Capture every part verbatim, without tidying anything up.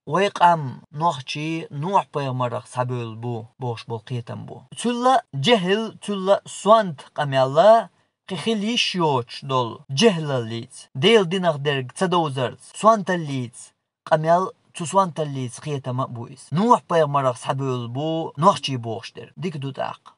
вай къам нохчий Нухь-пайхамарах схьабевлла бу бохуш болу кхетам бу. Цул а жехӀил, цул а сонта къамел а кхин хила йиш йоцуш долу жехӀлаллица, Делан динах дерг ца довзарца, сонталлица къамел, цу сонталлица кхетам а бу иза. Нухь-пайхамарах схьабевлла бу нохчий бохуш дерг. Дика ду тӀаккха.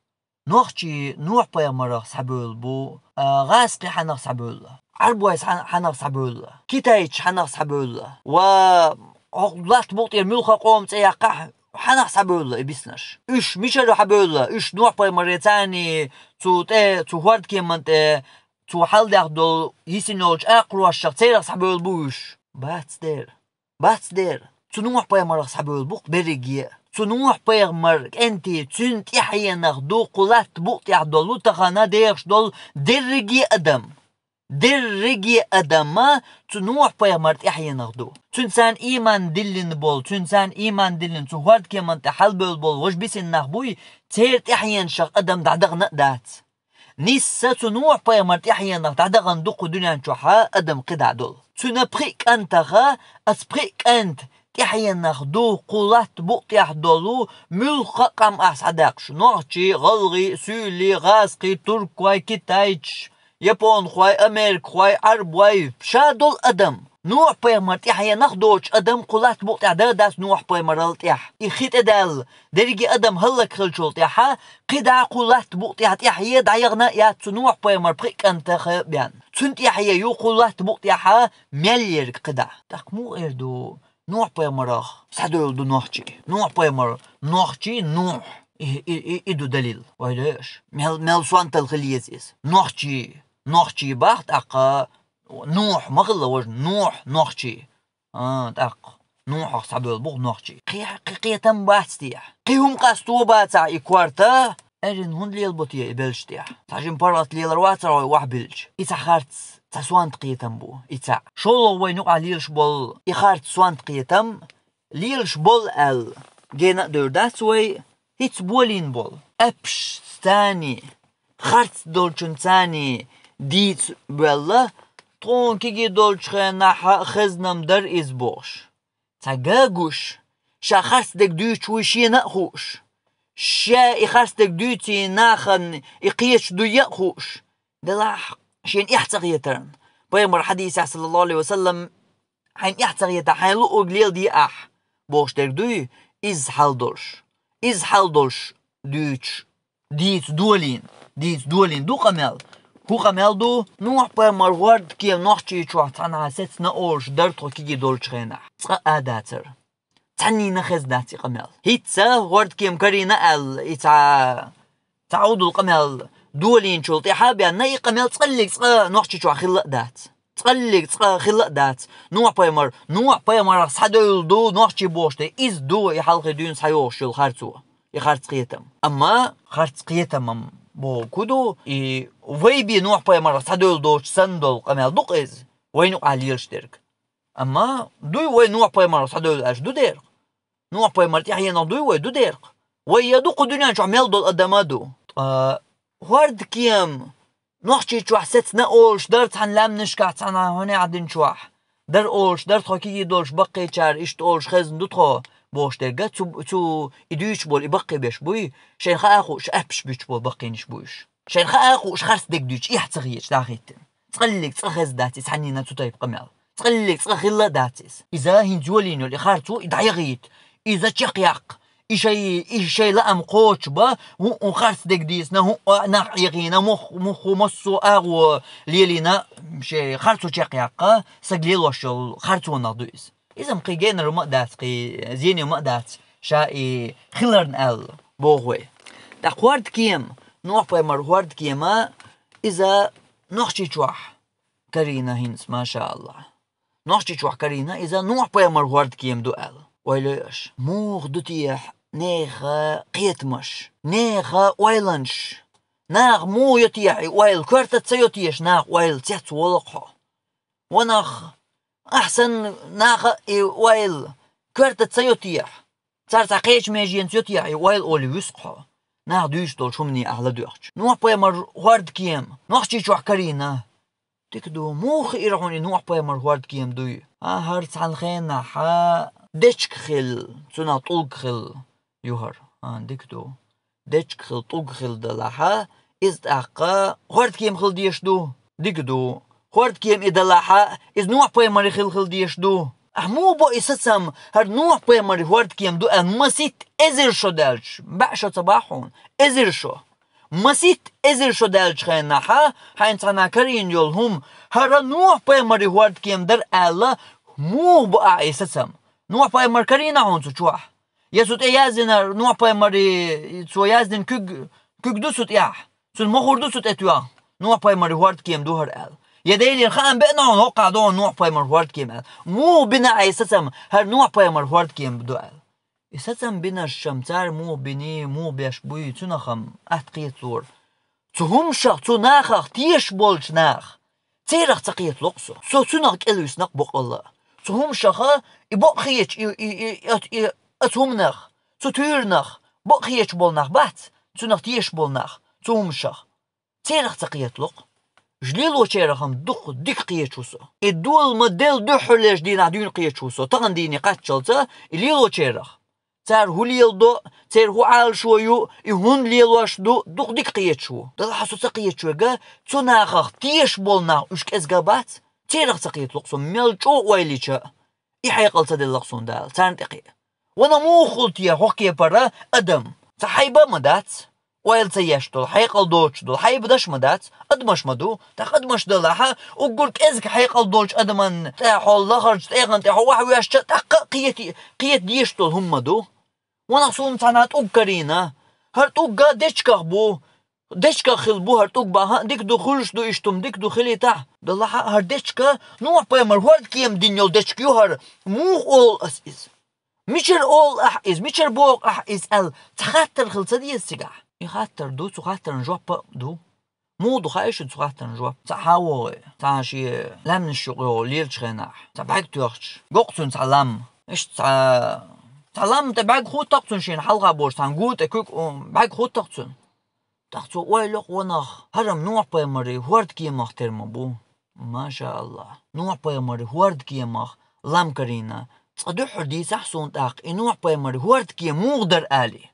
Нохчий Нухь-пайхамарах схьабевлла бу, а, гӀазкхий хьанах схьабевлла, Ӏарбой хьан-, хьанах схьабевлла, китайчий хьанах схьабевлла, ва хӀокху латта букъ тӀера муьлхха къоман цӀе яккхахь, хьанах схьабевлла и биснарш? Уьш мичара схьабевлла? Уьш Нухь-пайхамаре царний цу тӀе, цу хӀордкеман тӀе, цо хьаладаьхна долу йисина йолчу акхарошшах церах схьабевлла бу уьш? Бац дера. Бац дера. Цу Нухь-пайхамарах схьабевлла бу-кх берриге а. Цу Нухь-пайхамар кӀентий, цуьнан тӀаьхьенах ду кху латта букъ тӀехь долу, тахана дехаш долу дерриге а адам. Дерриге а адам а цу Нухь-пайхамар тӀаьхьенах ду. Цуьнца царна ийман диллина болу, цуьнца царна ийман диллина цу хӀордкеман тӀе хьалабевлла болу важа бисина нах буй, церан тӀаьхьенашах адам дӀадахана а дац. Нисса цу Нухь-пайхамар тӀаьхьенах дӀадахана ду кху дуьнен чохь адам кхидӀа долу. Цуьнан пхиъ кӀантаха, аса пхиъ кӀанта тӀаьхьенах ду кху латта букъ тӀехь долу муьлхха а къам ахь схьадаккхаш: нохчий, гӀалгӀий, суьйлий, гӀазкхий, туркой, китайчий, японхой, америкахой, Ӏарбой, ша долу адам. Нухь-пайхамар тӀаьхьенах доцуш адам кху латта букъ тӀехь дара дац Нухь-пайхамарал тӀаьхьа. И хи тӀедаьлла, дерриге адам хӀаллакьхилчул тӀаьхьа, кхидӀа кху латта букъ тӀехь тӀаьхье дӀаяхана а яц цу Нухь-пайхамар пхиъ кӀантаха бен. Цуьнан тӀаьхье ю кху латта букъ тӀехьа мел ерг кхидӀа. ТӀаккха муха эр ду, Нухь-пайхамарах схьадевлла ду нохчий? Нухь-пайхамар, нохчий, Нухь. И, и, и, и ду далил. Вай лоьш. Мел, мел сонталла хила еза иза. Нохчий, нохчий бах, тӀаккха Нухь ма хилла важа, Нухь, нохчий. А, тӀаккха Нухьах схьабевлла бу-кх нохчий. Кхин, кхин кхетам бац те? Кхин хӀума къасто бацахь и корта? Эрна хӀунда лелабо те и белшаш тӀехь? Цхьа жима паргӀат лелар вацара вай охьабиллича? И цхьа харц, цхьа сонта кхетам бу, и цхьаъ. ШолгӀа вайна юкъахь лелаш болу и харц, сонта кхетам, лелаш болу аьлла, гена а девр дац вай, хӀинца болийна болу. Аппаш царний, харц долчун царний дийца боьлла, тхуна кегий долчу хенахь а хезна-м дара иза бохуш. Цхьа ган гуш, ша харц дерг дуьйцуш вуй шена а хууш, ша и харц дерг дуьйций нахана и кхечу дуй а хууш, делахь шена эхь ца хетарна, пайхамар хьадисехь, саллаллаху алейхи ва саллам, хьайна эхь ца хетахь, хьайна луъург леладе ахь, бохуш дерг дуй, изза хьал долуш, изза хьал долуш дуьйцуш, дийца долийна, дийца долийна ду къамел. ХӀун къамел ду? Нухь-пайхамар хӀордкема нохчий чохь цхьанхьа сецна олуш дара тхо кегий долчу хенахь. Цкъа а дацара. Цхьаннийна хезна дац и къамел. ХӀинца хӀордкема карийна аьлла, и цхьа, цхьа Ӏудул къамел долийначул тӀаьхьа а бен, и къамел цкъаллиг цкъа нохчий чохь хилла а дац. Цкъаллиг цкъа хилла а дац. Нухь-пайхамар, Нухь-пайхамарах схьадевлла ду нохчий бохуш дерг, иза ду и хьалхе дуьйна схьайогӀуш йолу харцо, и харц кхетам. Амма харц кхетам-м бохург хӀун ду, и вай бен Нухь-пайхамарах схьадевлла доцуш санна долу къамел ду-кх иза, вайна юкъахь лелаш дерг. Амма дуй вай Нухь-пайхамарах схьадевлла аьлча ду дера-кх? Нухь-пайхамар тӀаьхьенах дуй вай? Ду дера-кх. Вай я ду кху дуьнен чохь мел долу адам а ду. Ткъа хӀордкема нохчий чохь сецна олуш дара цхьана лаьмнашкахь, цхьана хӀун яхь дина чохь. Дара олуш дара тхо кегий долуш баккхийчара, иштта олуш хезна ду тхо, бохуш дерг а, цу, цу и дуьйцуш болу и баккхий берш буй, шайна хаа а хууш, аппаш буьтуш болу баккхийнаш бу уьш. Шайна хаа а хууш, харц дерг дуьйцуш эхь ца хеташ дӀахӀиттина. Цкъаллиг цкъа хезна дац иза цхьаннийна цу тайпа къамел. Цкъаллиг цкъа хилла а дац иза. Иза хӀинца йолийна йолу и харцо, и дӀаяхийта, иза чекхъяккха, и шай, и шай лаам кхочушба, хӀуъу харц дерг дийцина, хӀуъу нах Ӏехийна, мух-, мухху массо а агӀо лелийна, шайн харцо чекхъяккха, саг лелош йолу харцонах ду иза. Иза-м кхин генар ма а дац, кхин зене ма а дац, ша и хиларна аьлла, боху вай. ТӀаккха хӀордкема, Нухь-пайхамар хӀордкема, иза нохчий чохь карийна хӀинца, машааллахӀ. Нохчий чохь карийна иза Нухь-пайхамар хӀордкема ду аьлла. Ойла йо аша, муха ду техьа нехан кхетамаш, нехан ойланаш? Наха муха йо техьа и ойла? Коьрта ца йо теша наха ойла, цец волу-кх хьо? Ванах, ахь санна наха а и ойла коьрта ца йо техьа? Цара цхьа кхечу меженца йо техьа и ойла олий вуьсу-кх хьо, наха дуьйцуш долчу хӀумане ахь ладоьгӀча? Нухь-пайхамар хӀордкема нохчий чохь карийна. Дика ду, муха хиира хьуна и Нухь-пайхамар хӀордкема дуй? А, хӀара цхьана хенахь, а, дечка хила, цунах тӀулг хила ю хӀара. А, дика ду. Дечка хила, тӀулг хила далахьа, иза тӀаккха хӀордкема хила дезаш ду. Дика ду. ХӀордкема и далахьа, иза Нухь-пайхамара хила хила дезаш ду. Ахьа муха бо и сацам, хӀара Нухь-пайхамара хӀордкема ду аьлла, маситта эзар шо даьлча, бӀе шо ца бахьа хьуна, эзар шо. Маситта эзар шо даьлча хенахьа, хьайна цхьаннахьа карийна йолу хӀума, хӀара Нухь-пайхамара хӀордкема дара аьлла, муха бо ахьа и сацам? Нухь-пайхамар карийна хьуна цу чохь? Я цу тӀе яздина, Нухь-пайхамара цо яздина куьг, куьг ду цу тӀехь? Цуьнан мохур ду цу тӀе тоьхна? Нухь-пайхамара хӀордкема ду хӀара аьлла. Я Делера хаам беана хьуна, хӀокхахь ду хьуна Нухь-пайхамара хӀордкема аьлла. Муха бина ахьа и сацам, хӀара Нухь-пайхамара хӀордкема ду аьлла? И сацам бинарш-м цара муха биний, муха беш буй, цунах-м атта кхеталора. Цу хӀумашах, цу нахах тешаш болчу наха, церах ца кхеталура со. Со цунах кӀелвисина-кх бакъалла. Цу хӀумашаха и бакъ хеташ, и, и, и, и, и, оцу хӀуманах, цу туьйранах бакъ хеташ болу нах бац, цунах тешаш болу нах, цу хӀумашах. Церах ца кхеталура-кх. Уьш лелочарах-м дукха дика кхеташ ву со. И дола ма-делла дуьххьарлерчу дийнахь дуьйна кхеташ ву со, тахана дийне кхаччалца и лелочарах. Цара хӀун леладо, церан хӀун Ӏалашо ю, и хӀунда лелош ду, дукха дика кхеташ ву. Делахь со ца кхеташ верг, цу нахах тешаш болу нах уьш кӀезиг бац, церах ца кхеталура-кх со, мел чӀогӀа ойла йича а. И хьекъал ца делла-кх суна Дала, царна тӀекхиа. Ванах муха хуьлу те хӀокху кепара адам? Цхьа хьайба а ма дац. Ойла ца еш долу, хьекъал доцуш долу хьайба даш а ма дац, адамаш ма ду. ТӀаккха адамаш далахьа, уггар кӀезиг хьекъал долчу адаман тӀе хьо лахарчу тӀегӀан тӀе хьо охьавоьжча, тӀаккха а кхета, кхета дезаш долу хӀума ма ду. Ванах суна цхьаннахьа тӀулг карийна. ХӀара тӀулг дечках бу. Дечках хила бу хӀара тӀулг бахьа а, дика ду, хуьлуш ду иштта хӀума, дика ду, хилийтахьа. Далахьа а хӀара дечка, Нухь-пайхамара хӀордкема дина йолу дечка ю хӀара. Муха олу ас иза? Мичара олу ахь иза? Мичара боху ахь иза аьлла, цхьа хаттар хила ца деза цигахь? И хаттар ду, цу хаттарна жоп а ду. Муха ду хаьий шуна цу хаттарна жоп? Цхьа хьан вогӀий, цхьа шен лаьмнаш юкъа йогӀу лелачу хенахь, цхьа бӀаьрг тоьхча, го-кх цунна цхьа лам. Иштта цхьа, цхьа лам тӀе бӀаьрг хӀутту-кх цунна, шена хьалха бохучу цхьана гу тӀе куьг, бӀаьрг хӀутту-кх цунна. ТӀаккха цо ойла йо-кх ванах, хӀара-м Нухь-пайхамара хӀордкемах тера ма бу. Маша Аллах. Нухь-пайхамара хӀордкемах лам карийна. Цкъа дуьххьара дийцахьа суна тӀаккха, и Нухь-пайхамара хӀордкема муха дара алий?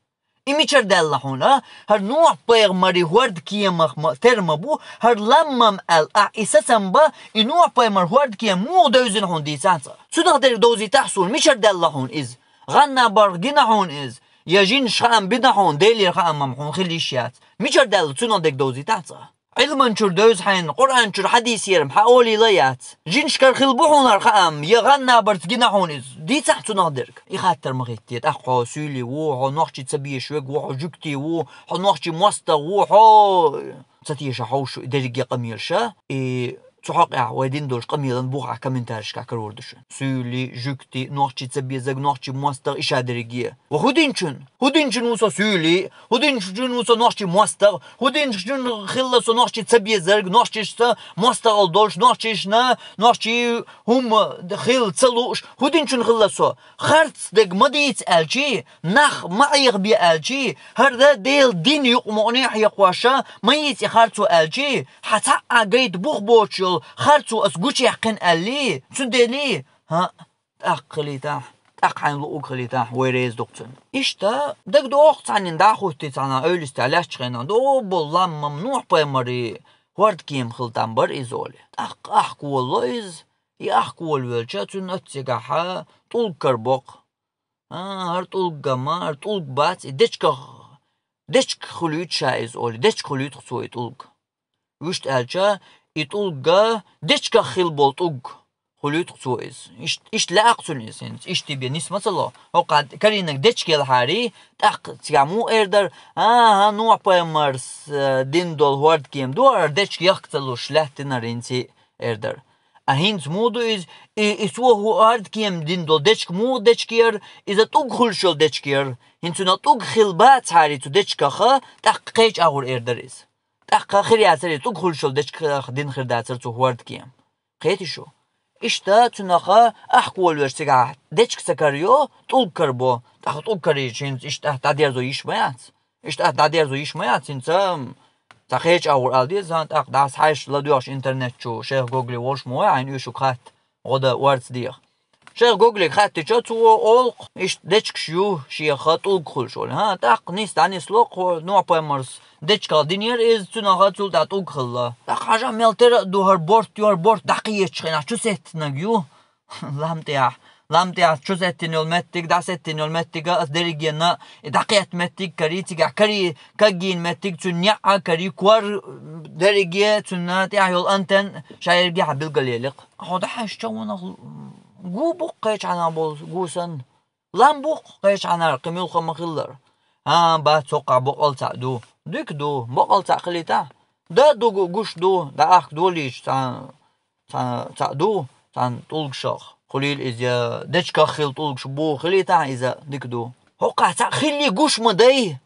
И мичара даьлла хьуна, а? ХӀара Нухь-пайхамара хӀордкемах ма, тера ма бу, хӀара лам-м аьлла ахь и сацам бан, и Нухь-пайхамара хӀордкема муха девзина хьуна дийцахьа цкъа. Цунах дерг довзийтахьа суна, мичара даьлла хьуна иза? ГӀан-набарх гина хьуна иза? Я жинаш хаам бина хьуна, Делера хаам-м хьуна хила йиш яц? Мичара даьлла, цунах дерг довзийтахьа цкъа. Ӏилман чуьра девза хьайна, Къуръан чуьра хьадийсера-м хьан олийла яц. Жинашкара хила бу хьуна хӀара хаам, я гӀан-набарца гина хьуна иза? Дийцахьа цунах дерг. И хаттар ма хӀиттае, тӀаккха хьо суьйлий ву, хьо нохчий ца безаш верг ву, хьо жуьгтий ву, хьо нохчийн мостагӀа ву, хьо ца теша хьовшу и дерриге къамелаш, и цу хьокъехь вай дина долчу къамелан буха ахь комментарийшкахь карор ду шуна. Суьйлий, жуьгтий, нохчий ца безарг, нохчийн мостагӀа, и ша дерриге. Ва хӀун динчун? ХӀун динчун ву со суьйлий? ХӀун динчун ву со нохчийн мостагӀа? ХӀун динчун хилла со нохчий ца безарг, нохчашца мостагӀалла долуш, нохчашна, нохчийн хӀума хила ца лууш? ХӀун динчун хилла со? Харц дерг ма дийца аьлчий, нах ма Ӏехабе аьлчий, хӀара Делан дин юкъамукъане а хьекхоша, ма йийца и харцо аьлчий, хьан цхьа а гайта бух боцуш йолу харцо ас гучуяьккхина аьллий, цундела, хӀаъ, тӀаккха хилийтахь, тӀаккха хьайна луъург хилийтахь, вай реза ду-кх цунна. Иштта, дагадогӀу-кх цхьаннена дӀахӀуттий цхьана эвлистехь лаьттачу хенахь, догӀу болу лам-м Нухь-пайхамара хӀордкема хила там бара иза олий. ТӀаккха ахка волало иза, и ахка волавелча, цуьнан оццигахьа тӀулг карабо-кх. А, хӀара тӀулг-м, хӀара тӀулг бац, и дечках, дечка хуьлуьйту ша иза олий, дечка хуьлуьйту-кх цо и тӀулг. Вуьшта аьлча, и тӀулг дечках хила болу тӀулг хуьлуьйту-кх цо иза. Ишт-, иштта лаьа-кх цунна иза хӀинца, иштта бен нисма ца ло. ХӀокху карийнарг дечка елхьарий, тӀаккха цигахь муха эр дара, ахьа, Нухь-пайхамарс, э, дина долу хӀордкема ду хӀара, дечка яхка ца луш лаьттинарг хӀинца эр дара. А хӀинца муха ду иза? И, и цо хӀу-, хӀордкема дина долу дечка муха дечка яра, иза тӀулг хуьлуш йолу дечка яра. ХӀинца цунах тӀулг хила бацахьарий цу дечкаха, тӀаккха кхечу агӀор эр дара иза. ТӀаккха хир яцара иза, тӀулг хуьлуш йолу дечках дина хир дацара цо хӀордкема. Кхетий шу? Иштта цунаха ахка волавелча цигахь дечка ца карайо, тӀулг карабо. ТӀаккха тӀулг карийча хӀинца иштта атта дӀадерзо йиш ма яц. Иштта атта дӀадерзо йиш ма яц, хӀинца цхьа кхечу агӀор ала деза, тӀаккха дӀасахьаьжча ладоьгӀуш интернет чу, шайх Гугле волуш ма вай, хьайна оьшург хатта, гӀо дан орца деха. Шайх Гоглига хаьттича, цо олу-кх, иштта дечигаш ю шех тӀулг хуьлуш олий. ХӀа, тӀаккха нис дӀанисло-кх, Нохь-пайхамарс дечигах динера иза, цунах цул тӀаьхьа тӀулг хилла. ТӀаккха хьажа, мел тера а ду хӀара борт ю, хӀара борт дӀакхетачу хенахь чу сеттинарг ю. Лам тӀехь, лам тӀехь чу сеттина йолу меттиг, дӀасеттина йолу меттиг а, аса дерригенна и дӀакхетта меттиг карий, цигахь карий, кагйийна меттиг, цуьнан неӀ а карий, кор, дерриге, цуьнан тӀехь йолу антенна ша ерригехь билгалъели-кх. Хьо дӀахьаьжча, ванах гу бу-кх кхечхьанахь болу гу санна. Лам бу-кх кхечхьанара, кхин муьлхха ма-хиллара. А, бац, хӀокхахь бакъал цхьаъ ду. Дика ду, бакъал цхьаъ хилийтахь. Да, ду, гу-, гуш ду, дӀаахка долийча, цхьа, цхьа, цхьаъ ду, цхьана тӀулгашах. Хуьлийла иза, я дечигах хилла тӀулгаш бу, хилийтахь иза, дика ду. ХӀокхахь цхьаъ хиллий гуш ма дай.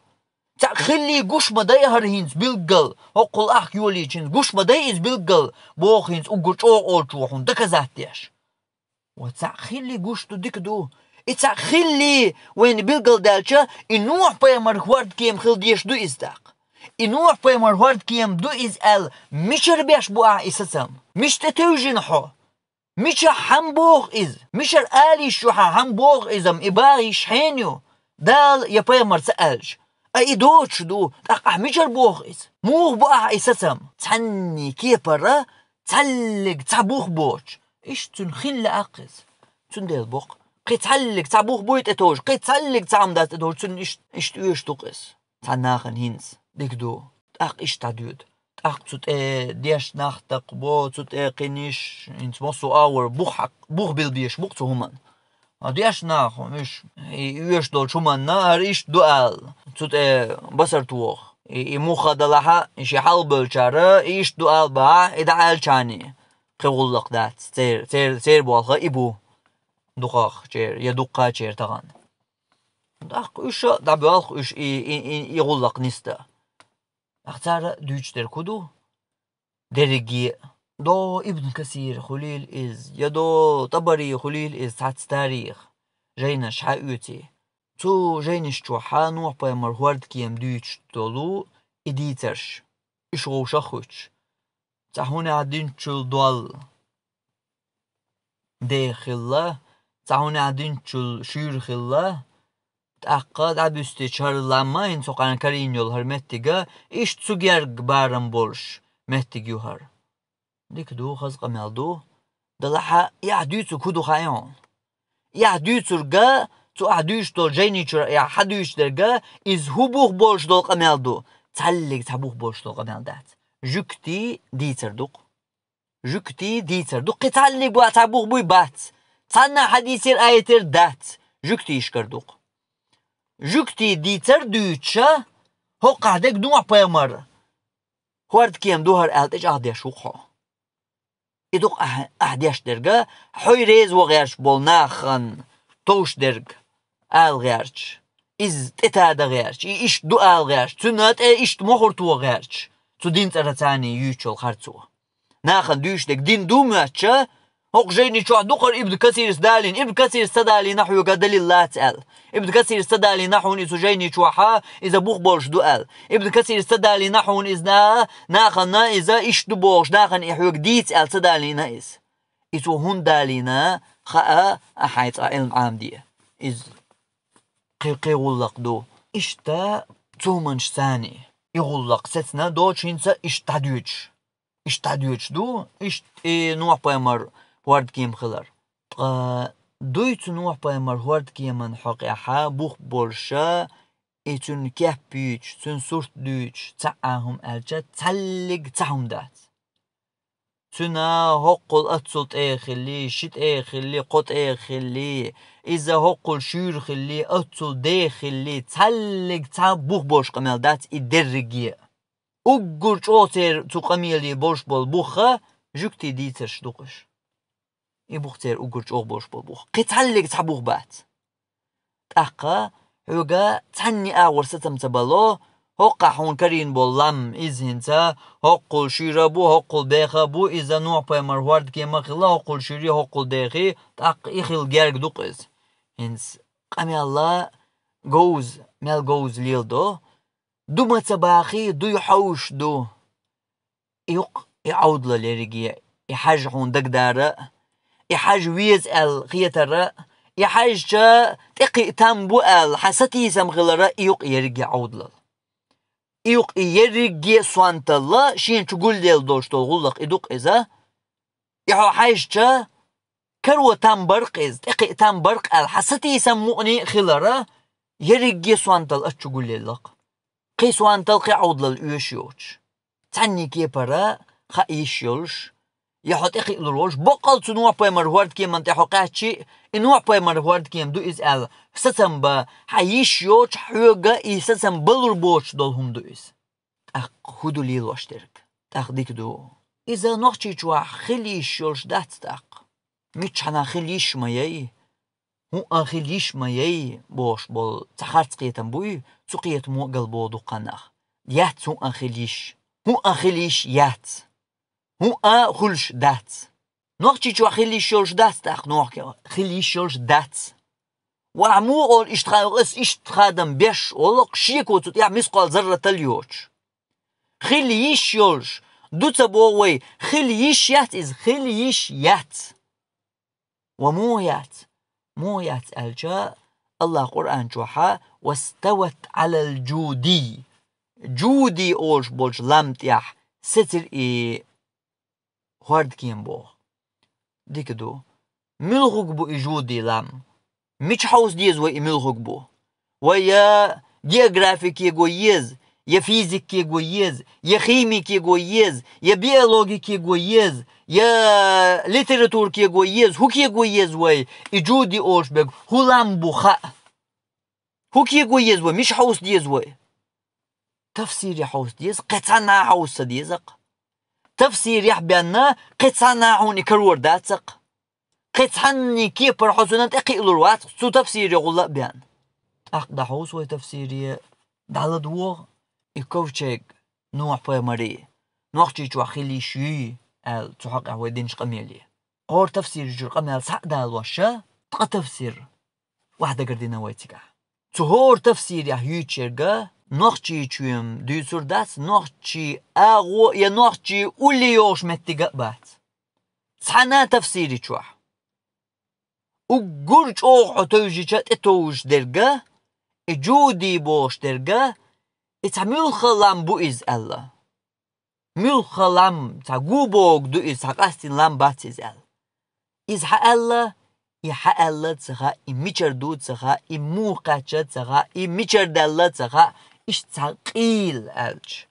Цхьаъ хиллий гуш ма дай хӀара хӀинца билггал, хӀокхул ахка йолийча хӀинца гуш ма дай иза билггал, боху хӀинца уггар чӀогӀа олучо хьуна доказать деш. Ва цхьаъ хиллий гуш ду, дика ду. И цхьаъ хиллий вайна билгалдаьлча, и Нохь-пайхамар хӀордкема хила дезаш ду иза тӀаккха. И Нохь-пайхамар хӀордкема ду иза аьлла, мичара беш бу ахьа и сацам? Мича тӀе тевжина хьо? Мичахь хьан боху иза? Мичара ала йиш ю хьан, хьан боху иза-м, и баха йиш хьенан ю? Дала я пайхамар ца аьлча. А и доцуш ду, тӀаккха ахьа мичара боху иза? Муха бу ахьа и сацам? Цхьанний кепара цхьаьллиг цхьа бух боцуш. Иштта цуьнан хилла лаьа-кх иза. Цундела боккха. Кхин цхьаьллиг цхьа бух буй тӀетовжа, кхин цхьаьллиг цхьа хӀума дац тӀетовжа, цуьнан иш-, иштта оьшуш ду-кх иза. Цхьана нахана хӀинца. Дика ду. ТӀаккха иштта дӀадоьду. ТӀаккха цу тӀе дешна нах такхабо, цу тӀе кхин йиш, хӀинца массо а агӀор бух хьакх-, бух билбеш бу-кх цу хӀуманна. А дешна нах, уьш, и оьшуш долчу хӀуманна, хӀара иштта ду ала, цу тӀе басар тоху. И, и муха далахьа, и ши хьалабевллачара, и иштта ду ала бахьа, и дӀааьллачарний. Кхин гӀуллакх дац, цер-, цер-, церан болх и бу. Дукхахчеран, я дуккхачеран тахана. ТӀаккха уьш а дӀабоьлху уьш и, и, и, и гӀуллакх нисдан. ТӀаккха цара дуьйцуш дерг хӀун ду? Дерриге а, до Ибн Касир хуьлийла иза, я до ТӀабари хуьлийла иза цхьацца тариха жайнаш хьаоьций. Цу жайнаш чохь Нохь-пайхамар хӀордкема дуьйцуш долу и дийцарш, уьш вовшах а хуьттуш. Цхьа хӀунехь динчул дол деха хилла, цхьа хӀунехь динчул шуьйра хилла, тӀаккха дӀабуьстича хӀара лам а, хӀинца хӀокхарна карийна йолу хӀара меттиг а, иштта цу герга барам болуш меттиг ю хӀара. Дика ду, хаза къамел ду. Делахь а, и ахь дуьйцург хӀун ду хаьий хьуна? И ахь дуьйцург а, цу ахь дуьйцуш долу жайни чуьра и ахь хьан дуьйцуш дерг а, иза хӀун бух болуш долу къамел ду? Цхьаьллиг цхьа бух болуш долу къамел дац. Жуьгтий дийцар ду-кх. Жуьгтий дийцар ду. Кхин цхьаьллиг бу, цхьа бух буй, бац. Цхьанна хьадисера, аятера дац. Жуьгтийшкара ду-кх. Жуьгтий дийцар дуьйцуша, хӀокхахь дерг Нохь-пайхамар хӀордкема ду хӀара аьлла тӀечӀагӀдеш ву-кх хьо. И ду-кх ахь, ахь деш дерг а, хьо реза ван гӀерташ болу нахана товш дерг ала гӀерташ, иза тӀетадан гӀерташ, и иштта ду ала гӀерташ, цуьнан тӀе иштта мухӀар тохан гӀерташ, цу дин цӀарца царний юьйцуш йолу харцо. Нахана дуьйцуш дерг дин ду моьттуш, хӀокху жайни чохь ду хӀара Ибн Касирс далийна, Ибн Касирс ца далийна хьоьга далил лаца аьлла. Ибн Касирс ца далийна хьуна иза цу жайни чохь, иза бух болуш ду аьлла. Ибн Касирс ца далийна хьуна иза на-, нахана иза иштта ду бохуш, нахана и хьоьга дийца аьлла ца далийна иза. И цо хӀунда далийна, хаа, ахь хьайн цкъа Ӏилма Ӏамаде. Иза кхин, кхин гӀуллакх ду. Иштта цу хӀуманаш царний. И гӀуллакх сецна доцуш хӀинца иштта дӀадоьдуш. Иштта дӀадоьдуш ду, иштта и Нохь-пайхамар хӀордкема хилар. Ткъа дуй цу Нохь-пайхамар хӀордкеман хьокъехь бух болуша, и цуьнан кеп юьйцуш, цуьнан сурт дуьйцуш, цхьа а хӀума аьлча, цхьаьллиг цхьа хӀума дац. Цуьнан хӀоккхул аццул тӀе хилли, ши тӀе хилли, кхо тӀе хилли, иза хӀоккхул шуьйра хилли, аццул деха хилли, цхьаьллиг цхьа бух болуш къамел дац и дерриге а. Уггар чӀогӀа церан цу къамеле болуш болу бух а жуьгтий дийцарш ду-кх уьш. И бух церан уггар чӀогӀа болуш болу бух. Кхин цхьаьллиг цхьа бух бац. ТӀаккха хьоьга цхьанний агӀор сацам ца бало, хӀоккхахь хьуна карийна болу лам, иза хӀинца хӀоккхул шуьйра бу, хӀоккхул беха бу, иза Нохь-пайхамар хӀордкема хилла, хӀоккхул шуьйра, хӀоккхул дехи, тӀаккха и хила герга ду-кх иза. ХӀинца къамел говза, мел говза леладо, ду ма ца бахий, дуй хьовш ду. И юкъ, и Ӏовдалал ерриге, и хьажа хьуна дагадара а, и хьажа веза аьлла хетар а, и хьаьжча тӀекхиъ там бу аьлла хьан сатийсам хилар а, и юкъ ерриге Ӏовдалал. И юкъ ерриге сонталла шена чу гулделла долуш долу гӀуллакх и ду-кх иза. И хьо хьаьжча, каро там бар-кх иза, тӀекхиъ там бар-кх аьлла хьан сатийсам мукъане а хилар а, ерриге сонталла ас чу гулъелла-кх. Кхин сонталла, кхин Ӏовдалалла оьшуш йоцуш. Цхьанне кепара хаа йиш йолуш, я хьо тӀекхиалур волуш, баккъал цу Нохь-пайхамар хӀордкеман тӀе хьо кхаьччи, и Нохь-пайхамар хӀордкема ду иза аьлла сацам бан хьан йиш йоцуш, хьоьга и сацам балур боцуш долу хӀума ду иза. ТӀаккха хӀун ду лелош дерг? ТӀаккха дика ду. Иза Нохчийчохь хила йиш йолуш дац тӀаккха. Миччахьана хила йиш ма яй, хӀуъа хила йиш ма яй бохуш болу цхьа харц кхетам буй, цу кхетамо галбоху дуккха нах. Яц хӀуъа хила йиш. ХӀуъа хила йиш яц. ХӀуъа хуьлуш дац. Нохчийчохь хила йиш йолуш дац тӀаккха, нохчо хила йиш йолуш дац. Ва ахь муха олу иштта ха-, ас иштта хадам беш олу-кх, шеко цу тӀехь мискъал зарратал йоцуш. Хила йиш йолуш, ду ца боху вай, хила йиш яц иза, хила йиш яц. Ва муха яц? Муха яц аьлча, Аллах Къуръан чохьа: «Вастават Ӏалал джуди». Джуди олуш болчу лам тӀехь сецира и хӀордкема боху. Дика ду. Муьлхарг бу и джуди лам? Мича хьовса деза вай и муьлхарг бу? Вай я географикего еза, я физикего еза, я химикего еза, я биологикего еза, я литературкего еза, хӀукхего еза вай и джуди олуш берг хӀун лам бу хаа? ХӀукхего еза вай, мича хьовса деза вай? Тафсире хьовса деза, кхин цхьанна хьовса ца деза-кх. Тафсирехь бен кхин цхьанна хьуна и карор дац-кх. Кхин цхьанне кепара хьо цунна тӀекхиалур вац-кх, цу тафсире гӀулла а бен. ТӀаккха дӀахьовса вай тафсире, дӀаладогӀа и ковчег Нохь-пайхамаре Нохчийчохь хила йиш юй аьлла, цу хьокъехь вай динчу къамеле. ХӀора тафсире чуьра къамел схьа а далош, ткъа тафсир охьадагардина вай цигахь. Цу хӀора тафсирехь юьйцуш ерг Нохчийчоьнан дуьйцур дац, нохчийн агӀо я нохчийн улле йогӀуш меттиг а бац цхьана тафсире чохь. Уггар чӀогӀа хьо тевжича тӀетовжуш дерг, и джуди бохуш дерг, и цхьа муьлхха лам бу иза аьлла. Муьлхха лам, цхьа гу богу ду иза, цхьа къастийна лам бац иза аьлла. Иза хьан аьлла, и хьан аьлла ца хаьа, и мичара ду ца хаьа, и муха кхаьчна ца хаьа, и мичара даьлла ца хаьа, иштта цхьа къийла аьлча,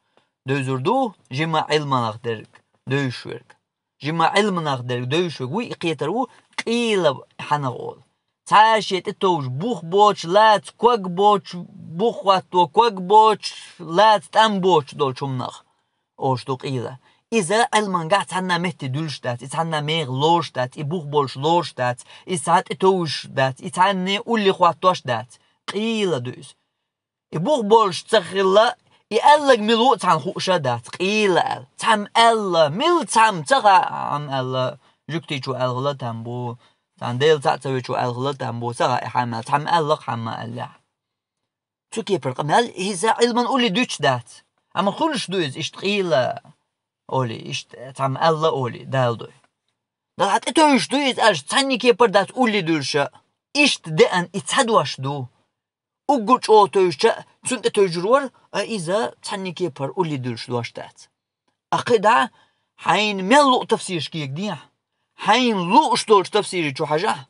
девзар ду жима Ӏилманах дерг девзаш верг. Жима Ӏилманах дерг девзаш верг вуй, и кхетар ву къийла хьанах олу. Цхьа шен тӀетовжуш бух боцуш, лаца ког боцуш, бух хӀотто ког боцуш, лаца тӀам боцуш долчу хӀуманах олуш ду къийла. Иза Ӏилмангахь цхьанна метте дуьллуш дац, и цхьанна меха лоруш дац, и бух болуш лоруш дац, и цхьа тӀетовжуш дац, и цхьанне улле хӀоттош дац. Къийла ду иза. И бух болуш ца хилла, и аьлларг мила ву а цхьаьна хууш а дац, къийла аьлла. Цхьамма аьлла, мила цхьамма ца хаьа, цхьамма аьлла, жуьгтичо аьлла там бу, цхьана Дела цхьаъ ца вечо аьлла там бу, ца хаьа и хьамма аьлла, цхьамма аьлла-кх хьамма аьлла. Цу кепара къамел иза Ӏилман улле дуьтуш дац. Амма хуьлуш ду иза иштта къийла олий, иштта цхьамма аьлла олий, Дала дуй. Дала хьан тӀетевжуш ду иза аьлча, цхьанне кепара дац улле дуьллуш а. Иштта деана и цхьа дош ду. Уггар чӀогӀа тевжича, цунна тӀетевжур вара, а иза цхьанне кепара улле дуьллуш дош дац. Аккхий дӀа, хьайна мел луъу тафсираш кегадехьа, хьайна лууш долчу тафсире чу хьажахь,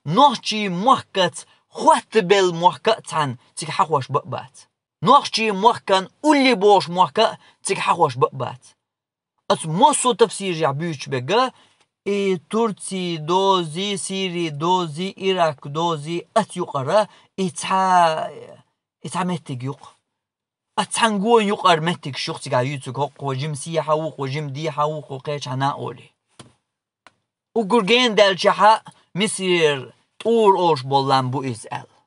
нохчийн махкаца хоттабелла мохк а цхьаьна цига хьахош бан а бац. Нохчийн махкан улле бохуш мохк а цига хьахош бан а бац. Аса массо а тафсирехь буьйцуш берг, и Турци дози, Сири дози, Ирак дози, аса юкъара и цхьа, и цхьа меттиг ю-кх. Аса цхьана гонан юкъара меттигаш ю-кх цигахь юьйцург, хӀокхо жима сехьа ву, хӀокхо жима дехьа ву, хӀокхо кхечхьана а олий. Уггар гена даьллачохь а Мисир, ТӀур олуш болу лам бу иза аьлла.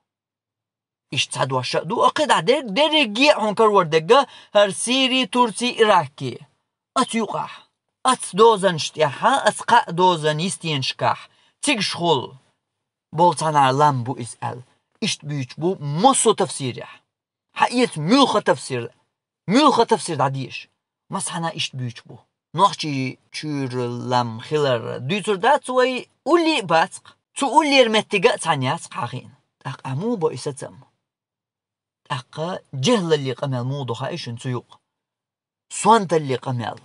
Иштта цхьа дош а ду, аккхий дӀа дерг, дерриге а хьуна карор дерг, хӀара Сири, Турци, Ираки. Аса юкъахь, аса дозанаш тӀехь, аса кхаа дозан йистенашкахь, цигахь хуьлу болу цхьана лам бу иза аьлла. Иштта буьйцуш бу массо а тафсирехь. Хьаэца муьлхха тафсир, муьлхха тафсир дӀадеша. Массанхьа иштта буьйцуш бу. нохчий чуьра лам хилар дуьйцур дац вай, уллий а бац-кх. Цу уллера меттига а цхьаьна яц-кх хьахийна. ТӀаккха муха бо и сацам? ТӀаккха жехӀалалле къамел муха ду хаьий шуна цу юкъа? Сонталле къамел.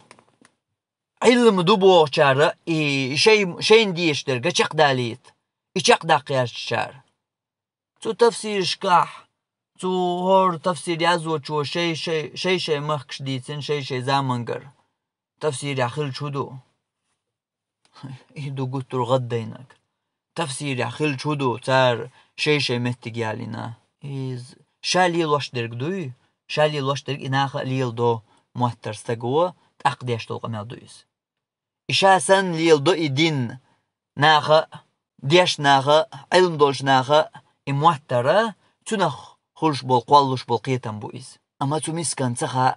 Ӏилма ду бохучара и шай, шайна дезаш дерга чекхдалийта, и чекхдаккха яьржачара. Цу тафсирашкахь, цу хӀора тафсир яздечо шай-шай, шай-шай махкаш дийцина, шай-шай замангара тафсирехь хилча хӀун ду? И ду гуттар а гӀаддайнарг. Тафсирехь хилча хӀун ду, цара шай-шай меттиг ялийна? Иза ша лелош дерг дуй, ша лелош дерг и наха а леладо моттар стага, тӀаккха деш долу къамел ду иза. И ша санна леладо и дин наха а, дешнаха а, Ӏилма долчу наха а и моттара, цунах хуьлуш болу, кхоллалуш болу кхетам бу иза. Амма цу мисканна ца хаьа,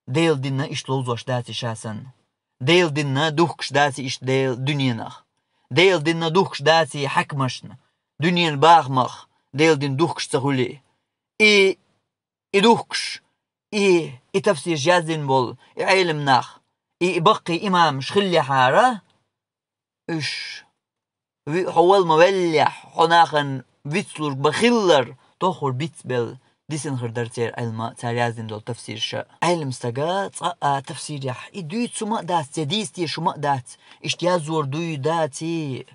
Делан динна иштта ловзош дац и ша санна. Делан динна духкуш дац и иштта Делан дуьненах. Делан динна духкуш дац и хьаькамашна, дуьненан бахамах Делан дин духкуш ца хуьлий. И, и духкуш, и, и тафсираш яздина болу, и Ӏелам нах, и, и баккхий имамаш хиллехьара, уьш, ви-, хьо вала ма веллехь, хьо нахана вицлург ма хиллара, тоххур бицбелла дисина хир дара церан Ӏилма, цара яздина долу тафсирша. Ӏелам стага цкъа а тафсирехь и дуьйцу хӀума а дац, церан дийца теша хӀума а дац, иштта язор дуй, даций?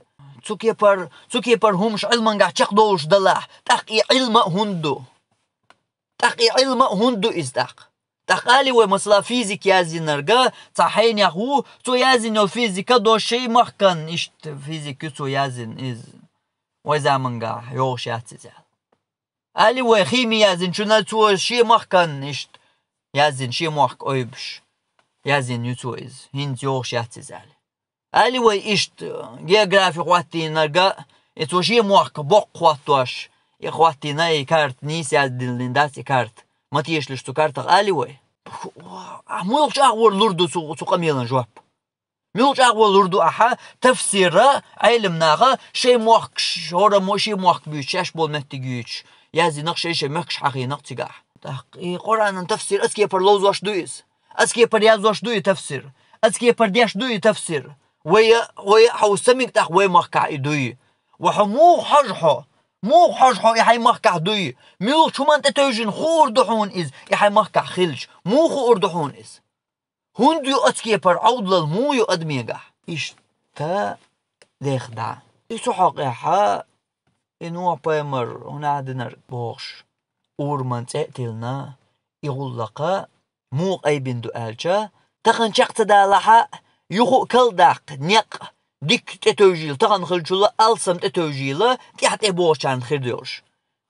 Цу кепара, цу кепара хӀумаш Ӏилмангахь чекхдолуш далахь, тӀаккха и Ӏилма а хӀунда ду? ТӀаккха и Ӏилма а хӀунда ду иза тӀаккха? ТӀаккха алий вай, масала, физика яздинарга цхьа хьенех ву, цо яздина йолу физика до шайн махкан, иштта физика ю цо яздина иза. Вай замангахь йогӀуш яц иза аьлла. Алий вай, хими яздинчунна цо шен махкан, иштта яздина шен мохк ойбуш. Яздина ю цо иза. ХӀинца йогӀуш яц иза аьлла. Алий вай, иштта географи хӀоттийнарга, и цо шен мохк боккха хӀоттош, и хӀоттийна и карта, нийса яздина дац и карта. Ма тешалаш цу картах, алий вай. Ахь муьлхачу агӀор лур ду цу, цу къамелан жоп? Муьлхачу агӀор лур ду ахьа тафсира, Ӏелам наха шайн мохкаш, хӀора мо шен мохк буьйцуш, шаьш болу меттиг юьйцуш, яздинарг шай-шай мехкаш хьахийнарг цигахь? ТӀаккха и Къуръанан тафсир оцу кепара ловзош ду иза? Оцу кепара яздош ду и тафсир? Оцу кепара деш ду и тафсир? Вай а, вай а хьовса мега тӀаккха вай махкахь и дуй? Ва хьо муха хьожу хьо? Муха хьожу хьо и хьайн махкахь дуй? Муьлхачу хӀуманна тӀетевжина хуур ду хьуна иза, и хьайн махкахь хилча? Муха хуур ду хьуна иза? ХӀунда ю оцу кепара Ӏовдалалла, муха ю адамегахь? Иштта деха дӀа. И цу хьокъехь и Нухь-пайхамар хӀун динарг бохуш, ураман цӀе а тиллина, и гӀуллакха муха айбина ду аьлча, тахана чекх ца далахь а, юха а калдаккха некъ дика тӀетевжийла, тахана хиллачул а алсам тӀетевжийла, тӀаьхьа тӀебогӀучарна хир йолуш.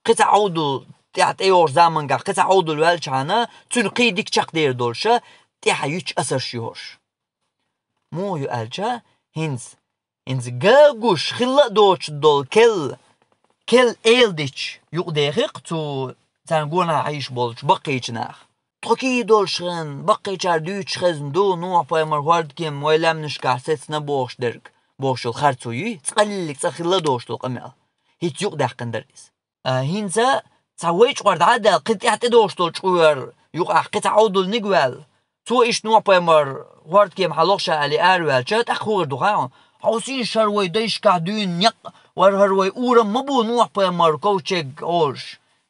Кхин цхьа Ӏовдал, тӀаьхьа тӀейогӀучу замангахь кхин цхьа Ӏовдал ваьлчхьана, цуьнан кхин дика чекхдер долуша, тӀаьхьа юьтуш асарш йохуш. Муха ю аьлча, хӀинца, хӀинца ган гуш хилла а доцуш долу кел, кел эладитча юкъадехира-кх цу царна гонах Ӏийш болчу баккхийчу наха. Тхо кий долуш хезна, баккхийчара дуьйцуш хезна ду, Нухь-пайхамар хӀордкем вай лаьмнашкахь сецна бохуш дерг, бохуш йолу харцо юй, цкъа лиллиг цкъа хилла а доцуш долу къамел. ХӀинца юкъадаьккхина дара иза. А, хӀинца цхьа вай чкъор дӀа а даьлла, кхин тӀаьхьа тӀедогӀуш долчу чкъор юкъахь кхин цхьа Ӏовдалниг а ваьлла. Цо иштта Нухь-пайхамар хӀордкемахь лохуша аьлла араваьлча, тӀаккха хӀун хир ду хаьий хьуна? Хьовсийша хӀара вай дайшкахь дуьйна некъ, вара хӀара вай урам ма бу Нухь-пайхамар ковчег олуш.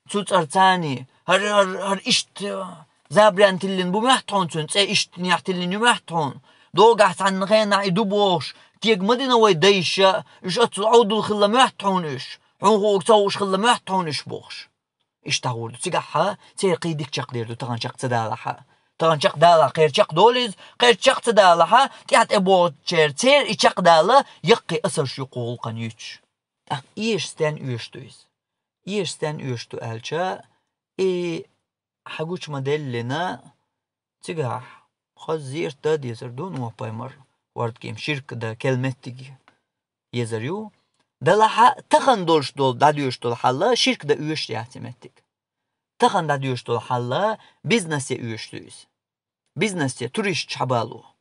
Цу цӀарца царний, хӀара, хӀара, хӀара иштта забаран тиллина бу моьтту хьуна цуьнан, цӀе иштта нех тиллина ю моьтту хьуна? Догахь цхьана хенахь и ду бохуш, тега ма дина вай дайша, уьш оццул Ӏовдал хилла моьтту хьуна уьш? Хьуна хууг ца хууш хилла моьтту хьуна уьш бохуш? Иштта гӀур ду. Цигахь церан кхин дика чекхдер ду, тахана чекх ца далахь а. Тахана чекхдалахь, кхеран чекхдолу иза, кхеран чекх ца далахь а, тӀаьхьа тӀебогӀучеран церан и чекхдала яккхий асарш ю кху гӀуллакхана юьтуш. ТӀаккха эша стенна оьшуш ду иза? Эша стенна оьшуш ду аьлча, и хьан гучу ма-деллина, цигахь хаза зерат дан дезар ду, Нухь-пайхамар хӀордкем ширк дан кел меттиг езар ю. Делахь а тахана долуш долу, дӀадоьшуш долу хьал ширк дан оьшуш яц и меттиг. Тахана дӀадоьшуш долу хьал бизнесе оьшуш ду иза. Бизнесе, туристаш хьабало.